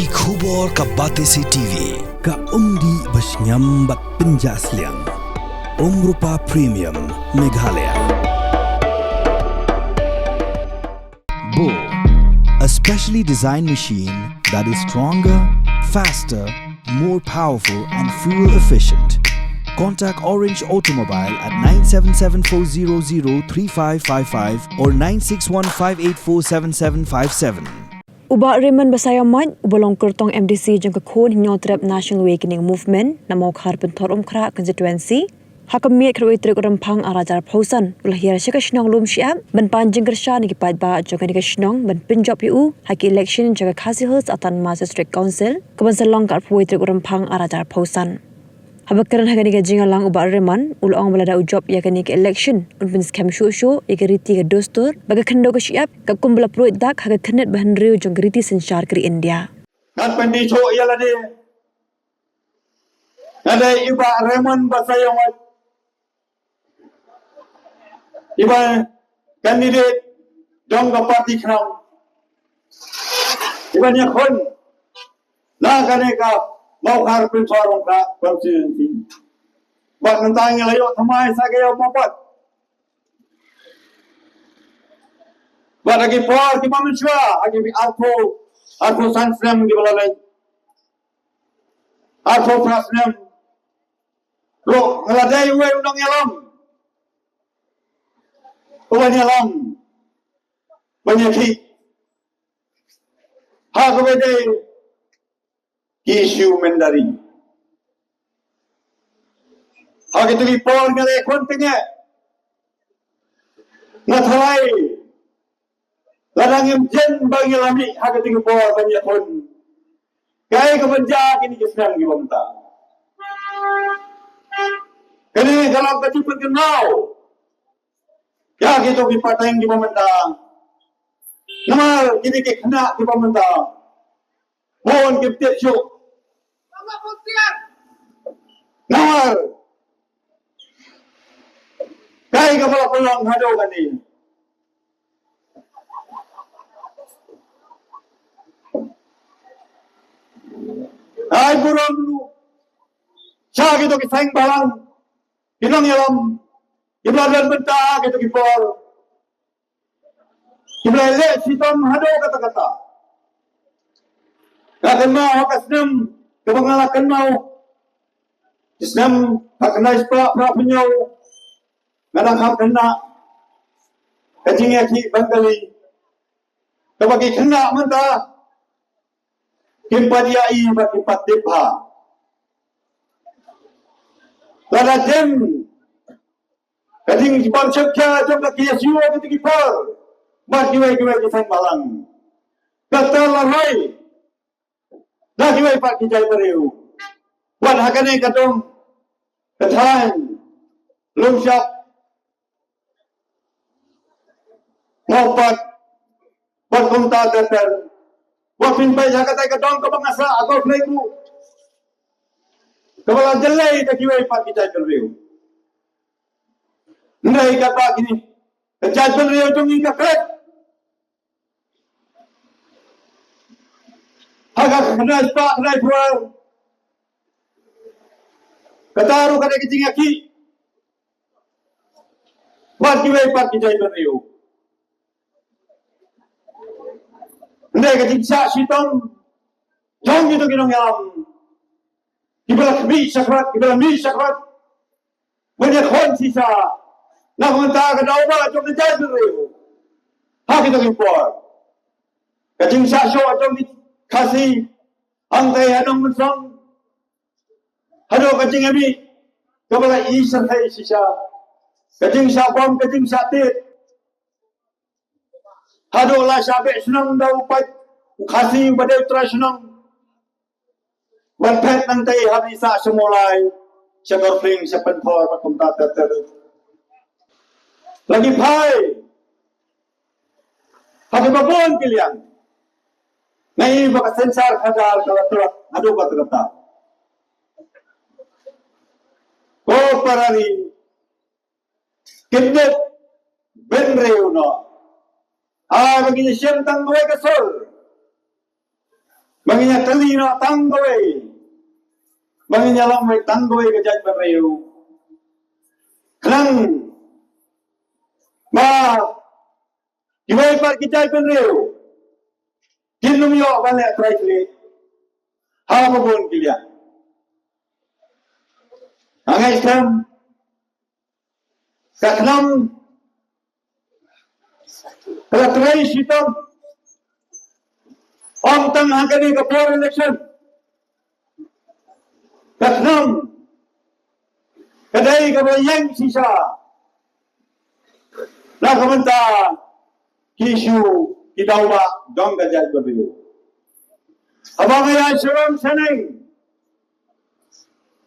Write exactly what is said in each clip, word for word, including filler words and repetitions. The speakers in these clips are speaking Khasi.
Ki khubor ka Batesi T V, ka umdih ba shngiam bad pynjah sliang. Umrupa Premium, Meghalaya. Bo, a specially designed machine that is stronger, faster, more powerful and fuel efficient. Contact Orange Automobile at nine seven seven four zero zero three five five five or nine six one five eight four seven seven five seven. U Bah Raymond Basaiawmoit, uba long kyrtong M D C jong ka Khun Hynñiewtrep National Awakening Movement na Mawkhar Pynthorumkhrah Constituency, ha ka miet khatwei tarik u Rymphang arhajar arphew san, u la hiar sha ka shnong Lumshyiap ban pan jingkyrshan ïa ki paidbah jong kane ka shnong ban pynjop ïa u ha ki election jong ka Khasi Hills Autonomous District Council, kaban sa long ka arphew wei tarik u Rymphang arhajar arphew san. Haba kren ha kane ka jingïalang, u Bah Raymond u la ong ba lada u jop ïa kane ka election, un pynskhem shuh shuh ïa ka riti ka dustur bad ka khyndew ka shyiap, katkum ba la pruid dak ha ka khyrnit ba hynriew jong ka riti synshar ka ri India. Ngan pyni shuh ïa lade. Nga dei i Bah Raymond Basaiawmoit, iba candidate jong ka party KHNAM, iba ïakhun na kane ka Mawkhar Pynthorumkhrah constituency. Bad mynta ngi la ïoh thymmai sa ka ïa u mawpat. Bad ha ki por kiba mynshuwa, ha ki arphew, arphew san snem kiba la leit, arphew phra snem ruh, nga la dei uwei u nongïalam uba ïalam ban ïakhih ha kaba dei ki issue mynder. Ha kito ki por nga la ïakhun tyngeh. Nga tharai lada ngim jen ba ngi la mih ha kito ki por ban ïakhun, kaei kaban jia kine ki snem kiba mynta? Kane ka long ka jingpynkynmaw ïa kito ki pateng kiba mynta. Namar kine ki khynnah kiba mynta, bun kim tip shuh. Namar kaei kaba la pynlong haduh kane. Ai burom ruh sha kito ki seng bhalang, ki nongïalam kiba la don mynta ha kito ki por, kiba la leh shitom haduh katta katta. Nga kynmaw ha ka snem kaba nga la kynmaw, ki snem khatkhyndai spah phra phew hynñiew, nga dang kham khynnah, ka jingïakhih Bengali kaba ki khynnah mynta kim pat ïohi bad kim pat tip bha. Lada jem ka jingbym sheptieng jong ka K S U ha kito ki por bad kiwei kiwei ki seng bhalang, kata la roi da kiwei pat ki jaitbynriew. Wat ha kane ka dong ka thaiñ Lumshyiap, Mawpat bad kumta ter ter. Wat phin peit ha kata ka dong kaba nga sah ha ka Blei ruh, kaba la jlei da kiwei pat ki jaitbynriew. Hynrei katba kine ka jaitbynriew jong ngi ka klet ha ka khyndai spah khyndai phew ar, kata ruh ka dei ka jingïakhih bad kiwei pat ki jaitbynriew. Hynrei ka jingshah shitom jong kito ki nongïalam kiba la khmih shakhmat, kiba la mih shakhmat ban ïakhun shisha na ka bynta ka daw ba jong ka jaitbynriew ha kito ki por. Ka jingshah shoh jong ki Khasi hangtei ha Nongmynsong haduh ka jingïamih kaba la i syrhei shisha, ka jingshah bom, ka jingshah tied, haduh la shah beh shnong da u paid u Khasi uba dei u trai shnong. Ban phet nangtei ha Risa, sha Mawlai, sha Dorphing, sha Pynthor bad kumta ter ter. La ki phai ha kiba bun ki liang. Nga i ba ka sensar khadar ka la tlot haduh katta katta. Ko para ri, kynduh bynriew noh. Haba ngi ïashem tang kawei ka sur, Ba ngin ïa kylli noh tang kawei, ba ngin ïalam wei tang kawei ka jaitbynriew. Khnang ba kiwei pat ki jaitbynriew kin ym ïoh ban leh trai khlieh ha ba bun ki liang. Nga ngeit skhem ka khnam ka la trei shitom, ym tang ha kane ka por election. Ka khnam ka dei kaba ïeng shisha na ka bynta ki issue ki daw ba don ka jaitbynriew. Haba nga ïa sharum shaneng,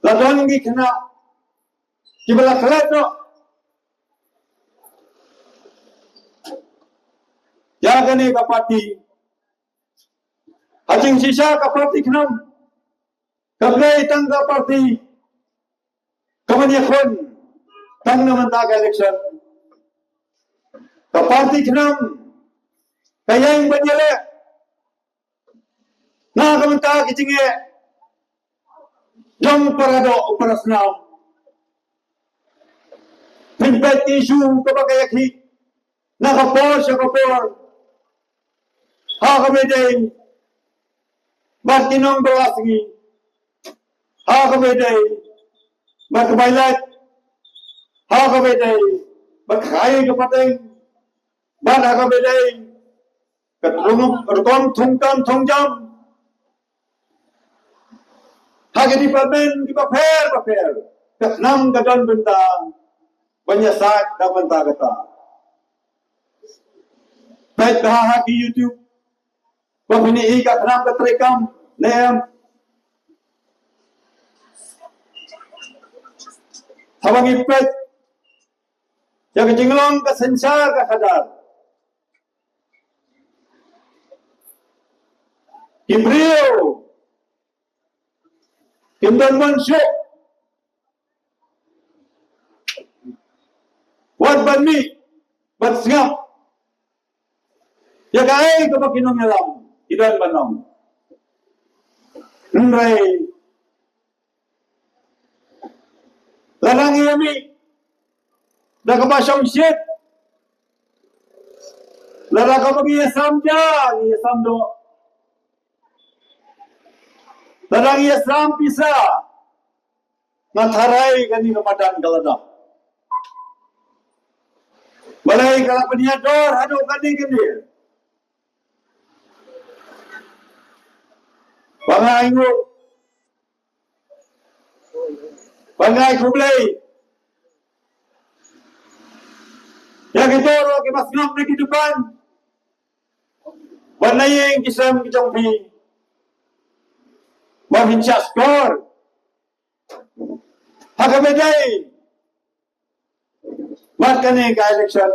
la don ki khynnah kiba la klet noh ïa kane ka party. Ha jingshisha ka party khnam kam dei tang ka party kaban ïakhun tang na mynta ka election. Ka party khnam ka ïeng ban ïaleh na ka bynta ki jingeh jong para doh para snam. Pynpeit ki issue kaba ka ïakhih na ka por sha ka por, ha kaba ïadei bad ki nongbylla sngi, ha kaba ïadei bad ka bailait, ha kaba ïadei bad ka khaïi ka pateng, bad ha kaba ïadei ka rukom thungkam thungjam ha ki department kiba pher ba pher. Ka khnam ka don bynta ban ïasaid na bynta kata. Peit bha ha ki YouTube ba phin ïohi ka khnam ka treikam ne em. Haba ngi peit ïa ka jinglong ka synshar ka khadar, ki briew kim don mon shuh wat ban mih ban sngap ïa kaei kaba ki nongïalam ki don ban ong. Hynrei lada ngi ïa mih da kaba shongshit, lada kaba ngi ïa sam ja ngi ïa sam doh, lada ngi ïa sam pisa, nga tharai kane ka madan ka la dap. Balei ka la pynïador haduh kane kane? Ba nga ainguh, ba nga ai khublei ïa kito ruh kiba sngap na ki dukan bad na ïing ki sem ki jong phi, ba phin shah skor ha kaba ïadei bad kane ka election.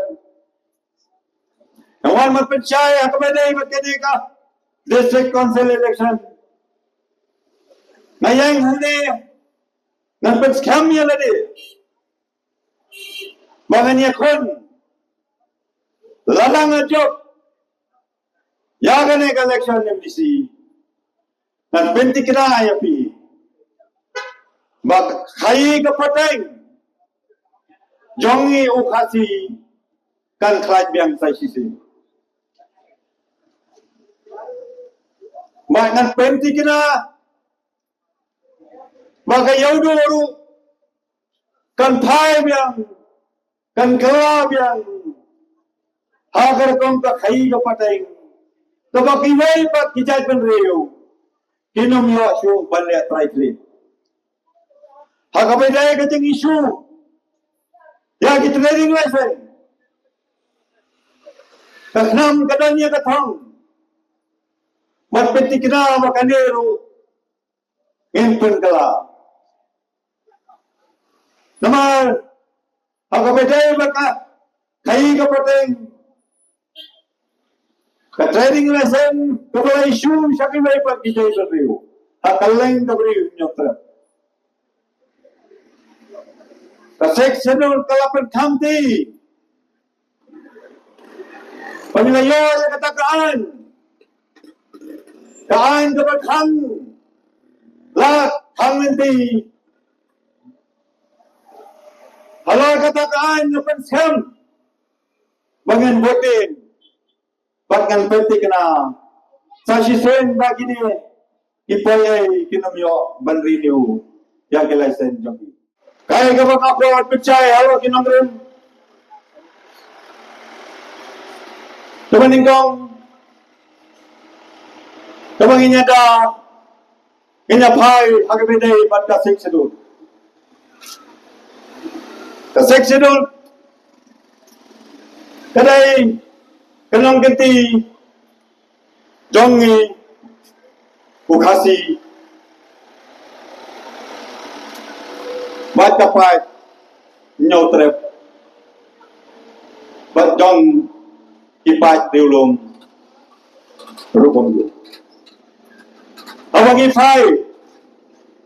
Nga wan ban pynshai ha kaba ïadei bad kane ka District Council election. Nga ïeng hangne ngan pynskhem ïa lade ba ngan ïakhun lada nga jop ïa kane ka election M D C. Ngan pynthikna ïa phi ba ka khaïi ka pateng jong ngi u Khasi kan khlaiñ biang sa shisien. Ba ngan pynthikna ba ka Ïewduh ruh kan phai biang, kan kylla biang ha ka rukom ka khaïi ka pateng kaba kiwei pat ki jaitbynriew kin ym ïoh shuh ban leh trai khlieh. Ha kaba ïadei ka jing issue ïa ki trading license, ka khnam ka don ïa ka thong ban pynthikna ba kane ruh ngin pynkylla. Namar ha kaba ïadei bad ka khaïi ka pateng, ka trading license kaba la issue sha kiwei pat ki jaitbynriew ha kylleng ka Ri Hynñiewtrep. Ka Sixth Schedule ka la pynkhamti ba ngi la ïoh ïa kata ka aiñ. Ka aiñ kaba khang lad khang lynti. Halor kata ka aiñ nga pynskhem ba ngan vote in bad ngan pynthikna sa shisien ba kine ki poi ei kin ym ïoh ban renew ïa ki license jong ki. Kaei kaba nga kwah ban pynshai halor ki nongrim. Kaba nyngkong, kaba ngin ïada, ngin ïa phai ha kaba ïadei bad ka Sixth Schedule. Ka Sixth Schedule ka dei ka nongkynti jong ngi u Khasi bad ka paid Hynñiewtrep bad jong ki paid riewlum ruh kumjuh. Haba ngi phai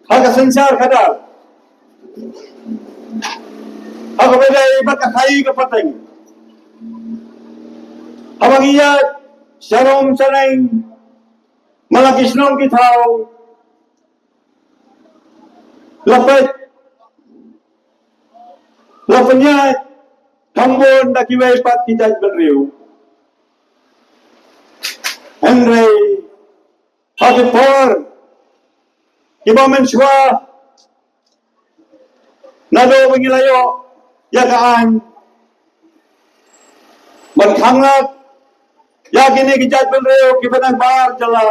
ha ka synshar khadar, ha kaba ïadei bad ka khaii ka pateng, haba ngi ïaid sharum shaneng man la ki shnong ki thaw, la peit, la pynïaid kham bun da kiwei pat ki jaitbynriew. Hynrei ha ki por kiba mynshuwa, naduh ba ngi la ïoh ïa ka aiñ ban khanglad ïa kine ki jaitbynriew kiba na bar jylla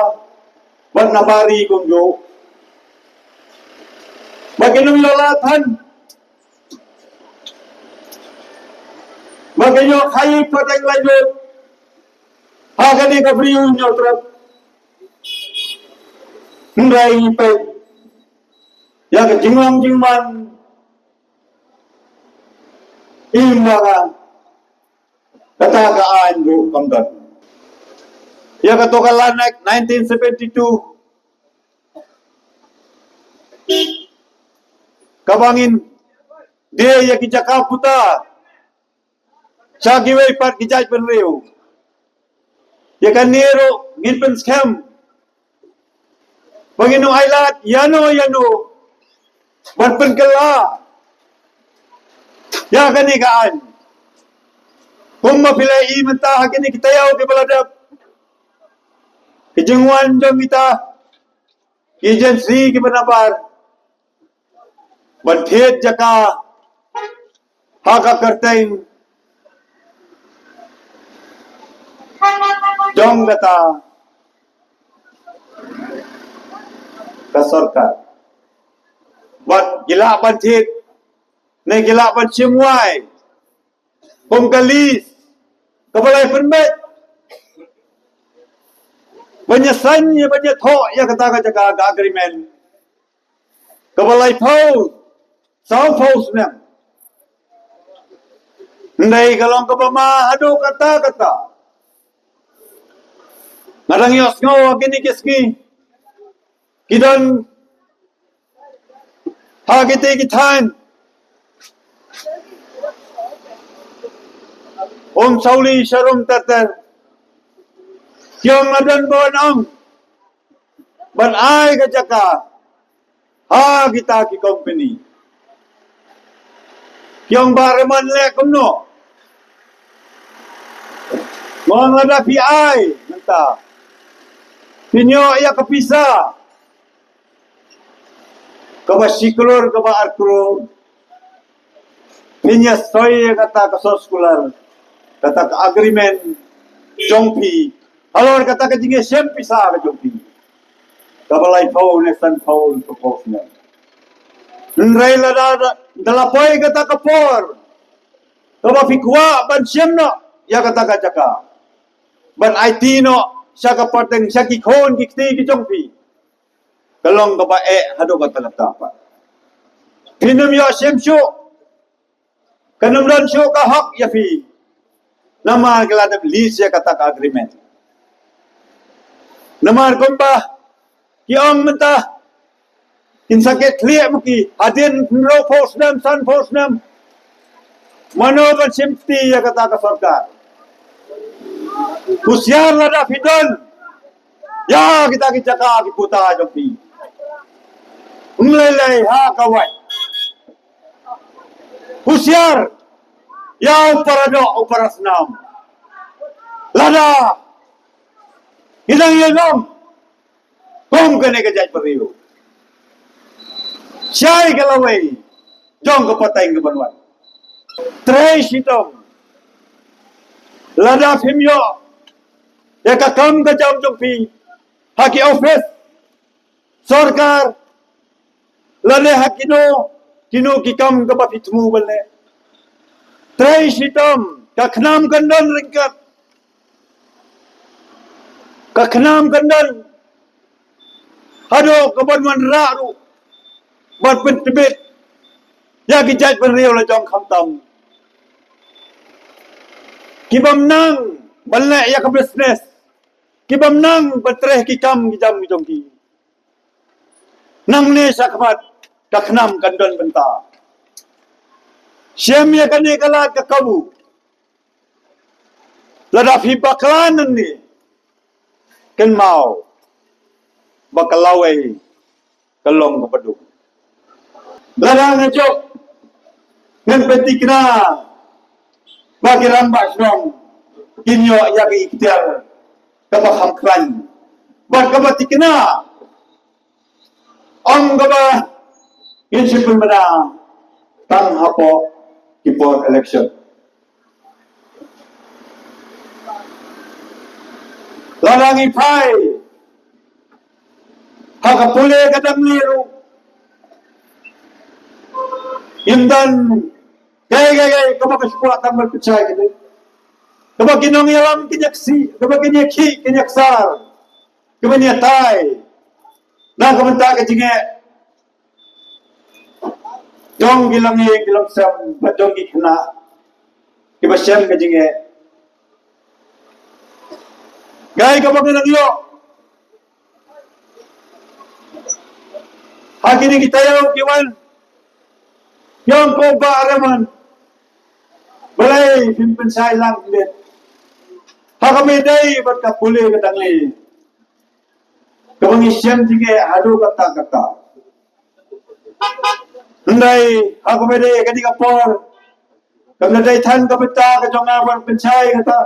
bad na bar ri kumjuh, ba kin ym ïoh lad than, ba kin ïoh khaii pateng laitluid ha kane ka Bri u Hynñiewtrep. Hynrei ngi peit ïa ka jinglong jingman, im ba kata ka aiñ ruh kam don. Ïa kato ka Land Act nineteen seventy-two, kaba ngin die ïa ki jaka puta sha kiwei pat ki jaitbynriew. Ïa kane ruh ngin pynskhem ba ngin ym ailad ïano ïano ban pynkylla ïa kane ka aiñ. Kumba phi la ïohi mynta ha kine ki taïew kiba la dep, ki jingwan jong kita ki agency kiba nabar ban thied jaka ha ka kyrteng jong kata ka sorkar. Bad ki lah ban thied ne ki lah ban shim wai kum ka lease kaba la pynbeit ban ïa sign, ban ïa thoh ïa kata ka jaka, ka agreement kaba laiphew, sawphew snem. Hynrei ka long kaba ma haduh katta katta. Nga dang ïohsngew ha kine ki sngi ki don ha kitei ki thaiñ Umsawli, Sharum ter ter, ki ong la don ba wan ong ban ai ka jaka ha kita ki company. Ki ong ba re man leh kumno? Nga ong lada phi ai mynta, phin ïoh ïa ka pisa kaba shi klur, kaba ar klur, phin ïa soi ïa kata ka soskular, kata ka agreement jong phi halor kata ka jingïashem pisa ka jong phi kaba laiphew ne sanphew, sawphew snem. Hynrei lada, da la poi kata ka por kaba phi kwah ban shim noh ïa kata ka jaka, ban aiti noh sha ka pateng, sha ki khun ki kti ki jong phi, ka long kaba eh haduh katta katta pat. Phin ym ïoh shim shuh, kan ym don shuh ka hok ïa phi. Namar ki la dep lease ïa kata ka agreement. Namar kumba ki ong mynta, kin sa kit khlieh ma ki, hadien hynriewphew snem, sanphew snem, mano ban shim kti ïa kata ka sorkar? Husiar lada phi don Ïa kita ki jaka ki puta jong phi. Ym lei lei ha ka wai. Husiar ïa u para doh u para snam. Lada ngi dang ïalum kum kane ka jaitbynriew, shai ka lawei jong ka pateng ka ban wan. Trei shitom. Lada phim ïoh ïa ka kam ka jam jong phi ha ki office sorkar, lane ha kino kino ki kam kaba phi thmu ban leh, trei shitom. Ka khnam kan don ryngkat, ka khnam kan don haduh ka ban wanrah ruh ban pyntbit ïa ki jaitbynriew la jong, khamtam ki bym nang ban leh ïa ka business, ki bym nang ban trei ki kam ki jam ki jong ki. Nangne shakhmat ka khnam kan don bynta. Shem ïa kane ka lad ka kabu. Lada phi bakla nangne, kynmaw ba ka lawei ka long kaba duk. Lada nga jop, ngan pynthikna ba ki rangbah shnong kin ïoh ïa ka ikhtiar kaba kham khlaiñ bad kaba thikna, ym kaba ngin shu pynbna tang hapoh ki por election. Lada ngi phai ha ka pule ka dang liru, ngim don kaei kaei kaba ka shu kwah tang ban pynshai kane, kaba ki nongïalam kin ïaksi, kaba kin ïakhih kin ïaksar, kaba kin ïatai na ka bynta ka jingeh jong ki longïing ki longsem bad jong ki khynnah kiba shem ka jingeh. Kaei kaba ngi nang ïoh ha kine ki taïew ki wan, ïa ko Bah Raymond, balei phim pynshai lang leh ha kaba ïadei bad ka pule ka dang liru, kaba ngi shem jingeh haduh katta katta. Hynrei ha kaba ïadei kane ka por, kam dei than ka bynta ka jong nga ban pynshai kata.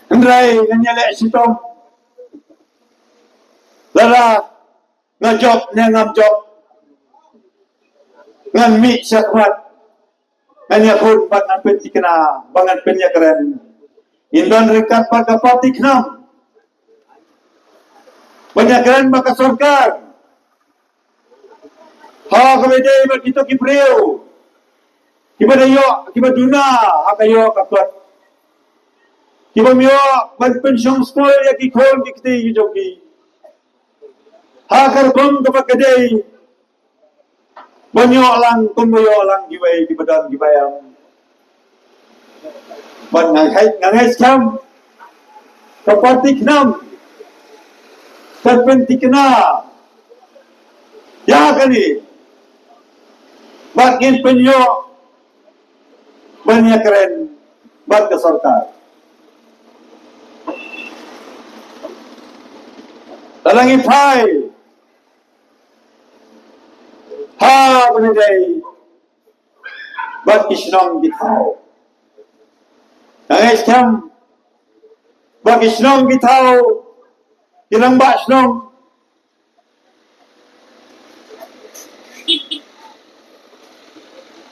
Hynrei ngan ïaleh shitom. Lada nga jop ne ngam jop, ngan mih shakhmat, ngan ïakhun bad ngan pynthikna ba ngan pynïakren. Ngin don ryngkat bad ka party khnam ban ïakren bad ka sorkar ha kaba ïadei bad kito ki briew kiba da ïoh, kiba duna ha ka ïoh ka kot, kiba ym ïoh ban pynshong skul ïa ki khun ki kti ki jong ki ha ka rukom kaba ka dei ban ïoh lang kumba ïoh lang kiwei kiba don kiba em. Bad nga ngeit, nga ngeit skhem ka party khnam kan pynthikna ïa kane bad ngin pynïoh ban ïakren bad ka sorkar. Lada ngi phai ha kaba ïadei bad ki shnong ki thaw, nga ngeit skhem ba ki shnong ki thaw, ki rangbah shnong,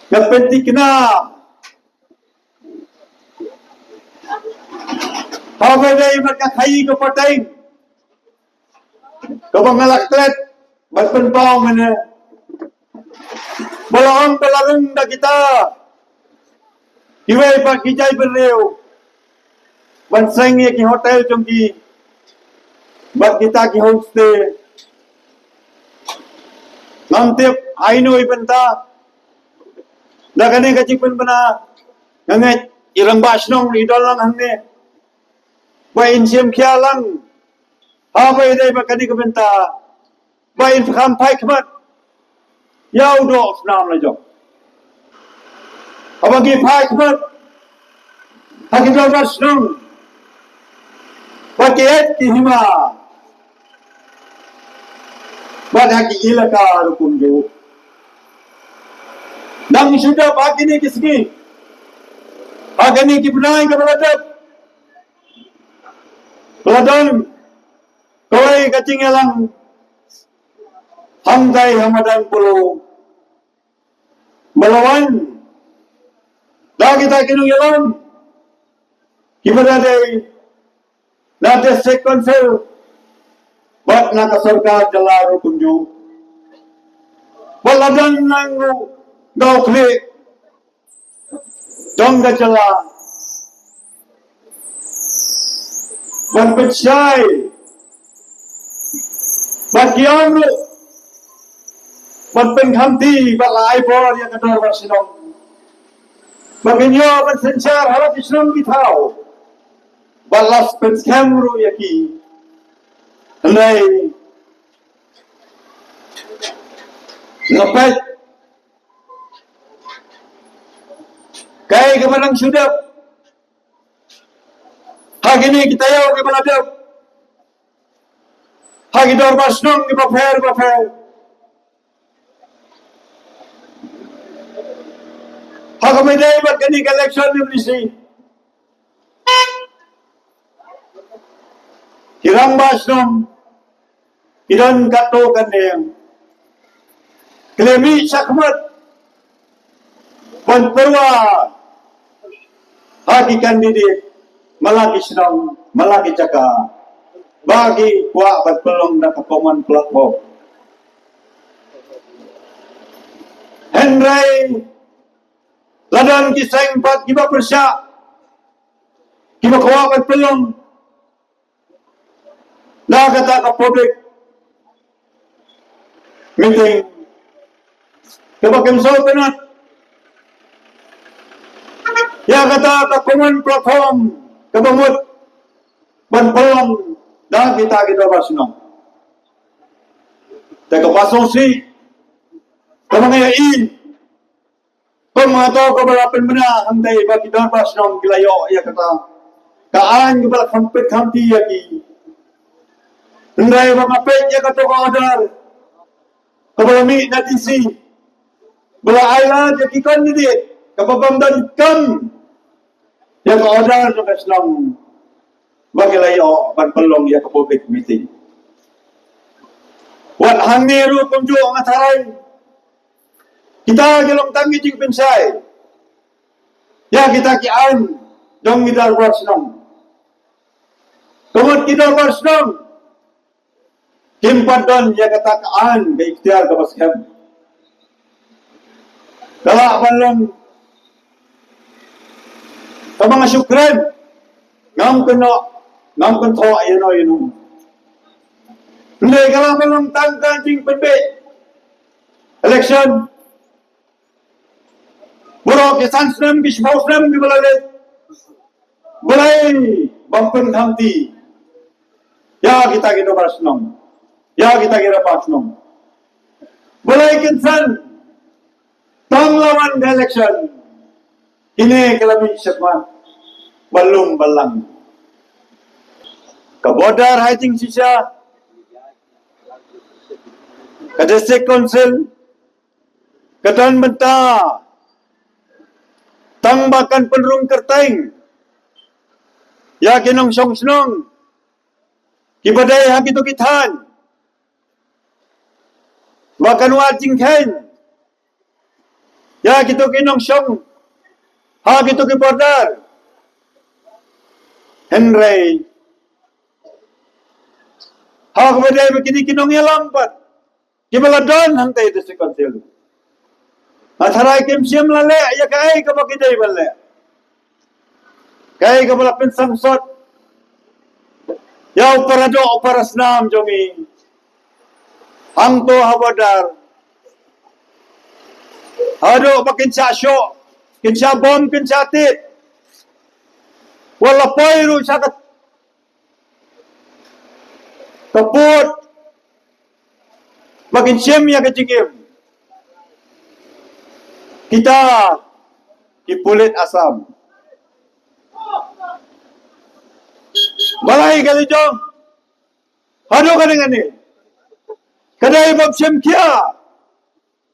nga pynthikna ha kaba ïadei bad ka khaïi ka pateng kaba nga la klet bad pynpaw mynne, ba la ong ba la rung da kita kiwei pat ki jaitbynriew ban seng ïa ki hotel jong ki bad kita ki homestay. Ngam tip ha ino i bynta, da kane ka jingpynbna nga ngeit i rangbah shnong i don lang hangne ba in shim khia lang ha ba i dei ba kane ka bynta ba in kham phai khmat ïa u doh u snam la jong. Haba ngi phai khmat ha ki dorbar shnong, ki et ki hima bad ha ki elaka ruh kumjuh. Dang shu dep ha kine ki sngi, ha kine ki bnai kaba la dep, la don kawei ka jingïalang hangtai ha madan Polo ba la wan da kita ki nongïalam kiba la dei na District Council bad na ka sorkar jylla ruh kumjuh. Ba la don nang ruh da u khlieh jong ka jylla ban pynshai bad ki ong ruh ban pynkhamti bad la ai bor ïa ka dorbar shnong ba kin ïoh ban synshar ha la ki shnong ki thaw bad la pynskhem ruh ïa ki. Hynrei nga peit kaei kaba dang shu dep ha kine ki taïew kiba la dep ha ki dorbar shnong kiba pher ba pher, ha kaba ïadei bad kane ka election M D C. Ki rangbah shnong ki don katto katne, ki la mih shakhmat ban pyrwa ha ki candidate man la ki shnong man la ki jaka ba ki kwah ban pynlong da ka common platform. Hynrei la don ki seng pat kiba pyrshah kiba kwah ban pynlong da kata ka public meeting kaba kim sngewtynnat ïa kata ka common platform kaba mut ban pynlong da kita ki dorbar shnong. Te kaba sngewsih kaba nga ïohi, kum nga ong, kaba la pynbna hangtai ba ki dorbar shnong ki la ïoh ïa kata ka aiñ kaba la kham pynkhamti ïa ki. Hynrei ba nga peit ïa kato ka order kaba la mih na D C ba la ai lad ïa ki candidate kaba bym donkam ïa ka order jong ka shnong ba ki la ïoh ban pynlong ïa ka public meeting. Wat hangne ruh kumjuh nga tharai kita ki long tang ki jingpynshai ïa kita ki aiñ jong ki dorbar shnong. Ka mut ki dorbar shnong kim pat don ïa kata ka aiñ, ka iktiar kaba skhem. Ka lah ban long kaba nga shu kren, ngam kynnoh, ngam kynthoh ïano ïano. Hynrei ka lah ban long tang ka jingpynbeit election. Baroh ki san snem, ki shiphew snem kiba la leit, balei ban pynkhamti ïa kita ki dorbar shnong, ïa kita ki rangbah shnong? Balei kynsan tang la wan ka election kine ki la mih shakhmat ban lum ban lang? Ka border ha jingshisha, ka district council, ka don bynta tang ba kan pynrung kyrteng ïa ki nongshong shnong kiba dei ha kito ki thaiñ, ba kan wad jingkheiñ ïa kito ki nongshong ha kito ki border. Hynrei ha kaba dei ba kine ki nongïalam pat kiba la don hangtai ha district council, nga tharai kim shym la leh ïa kaei kaba ki dei ban leh. Kaei kaba la pynsangsot ïa u paradoh u parasnam jong ngi hangto ha border, haduh ba kin shah shoh, kin shah bom, kin shah tied, wat la poi ruh sha ka, ka pud ba kin shim ïa ka jingim. Kita ki pulit Assam, Balei ka la jong? Haduh kane kane ka dei ban shim khia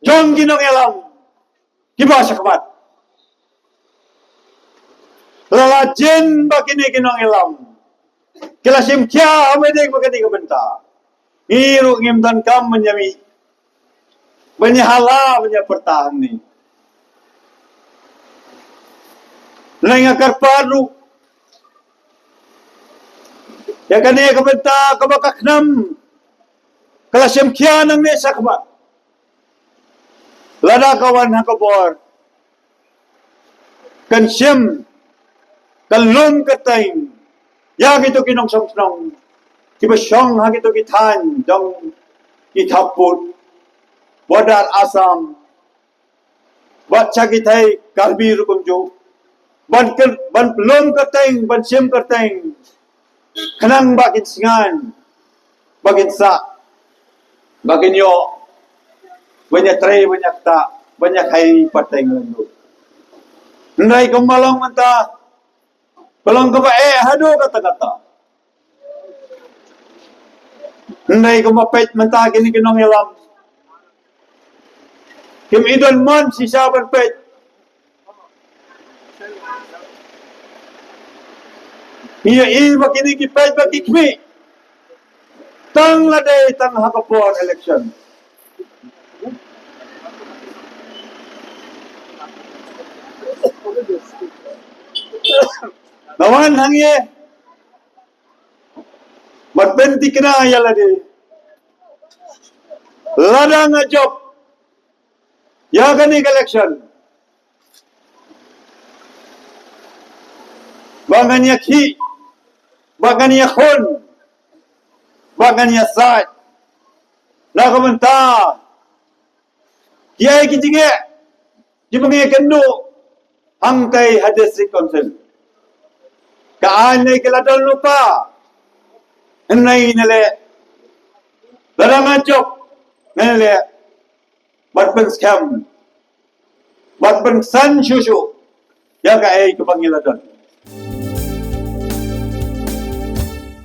jong ki nongïalam kiba shakhmat. La la jin ba kine ki nongïalam ki la shim khia ha meeting ba kane ka bynta. Ngi ruh ngim donkam ban ïa mih, ban ïa hala, ban ïa pyrta hangne. Nga kyrpad ruh ïa kane ka bynta kaba ka KHNAM ka la shim khia nangne shakhmat. Lada ka wan ha ka bor, kan shim, kan lum kyrteng ïa kito ki nongshong shnong kiba shong ha kito ki thaiñ jong ki khappud border Assam bad sha ki thaiñ Karbi ruh kumjuh, ban kyn-, ban lum kyrteng, ban shim kyrteng, khnang ba kin sngewthuh, ba kin sah, ba kin ïoh ban ïatrei, ban ïaktah, ban ïakhei pateng lyngngoh. Hynrei kumba long mynta, ka long kaba eh haduh katta katta. Hynrei kumba peit mynta kine ki nongïalam, kim i don mon shisha ban peit. Ngi ïohi ba kine ki peit ba ki khmih tang lada tang ha ka por election. Nga wan hangne ban pynthikna ïa lade, lada nga jop ïa kane ka election, ba ngan ïakhih, ba ngan ïakhun, ba ngan ïasaid na ka bynta kiei ki jingeh kiba ngi ïakynduh hangtai ha District Council. Ka aiñ ne ka la don lypa. Hynrei ngi leh, lada nga jop, ngi leh bad pynskhem, bad pynsan shuh shuh ïa kaei kaba ngi la don.